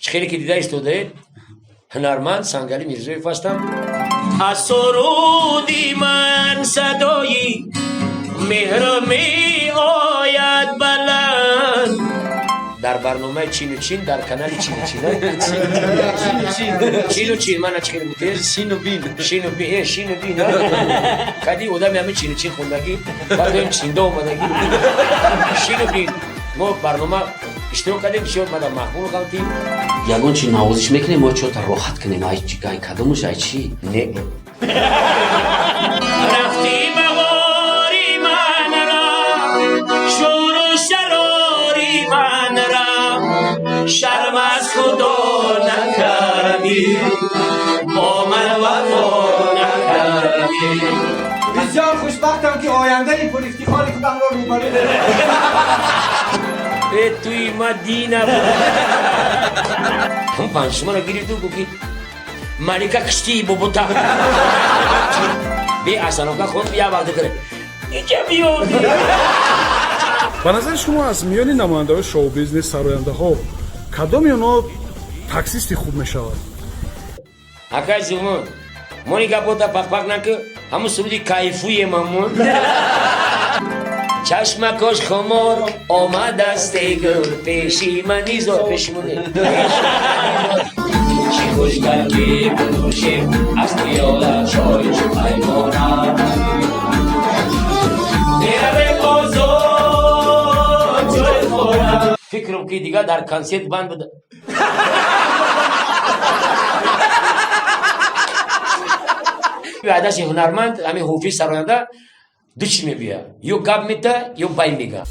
Хеле ки дида истодаед, ҳунарманд Сангали Мирзоев ҳастам. Аз суруди ман садои меҳр меояд баланд. Дар барномаи Чину Чин, дар канали Чину Чин. Чину Чин, мана чӣ хеле гуфтед? Шину бин. Шину бин, шину бин. Кади одами ҳами Чину Чин хондагӣ, баъд оем чинда омадагӣ. Шину бин. Мо барнома иштирок кардем, бисёр мада маҳбул ғалтим. Ягон чи навозиш мекунем, мо чота роҳат кунем. Ай чи, ай кадомуш, ай чи? Не. Рафти бағори манра, шӯру шарори манра, шарм аз худо накардӣ, бо ман вафо накардӣ. Бисёр хушбахтам, ки ояндаи пур-ифтихори худамро рӯбарӯ дорам. Э, туи Мадина. Ҳам 5 сумаро гирифту гуфт, ки малика киштии бобота. Бе остановка хонд, як вақт кара. Иҷа биё. Ба назари шумо, аз миёни намояндаҳои шоу-бизнес, сарояндаҳо, кадоми онҳо таксисти хуб мешавад? Акай Зулмон, мони гапота пақпақ наку, ҳамун суруди кайфуе мамун. Чашмакош хумор омадасте гул пеши манизор, пеши муне. Чӣ хуш гарди бинӯшем аз пиёла чой чу паймона. Меравем бозор чойхона. Фикрам, ки дигар дар консерт банд буда. Адаси ҳунарманд, ҳамин ҳофиз, сароянда ду чиз мебиёяд: ё гап мета, ё бай мега.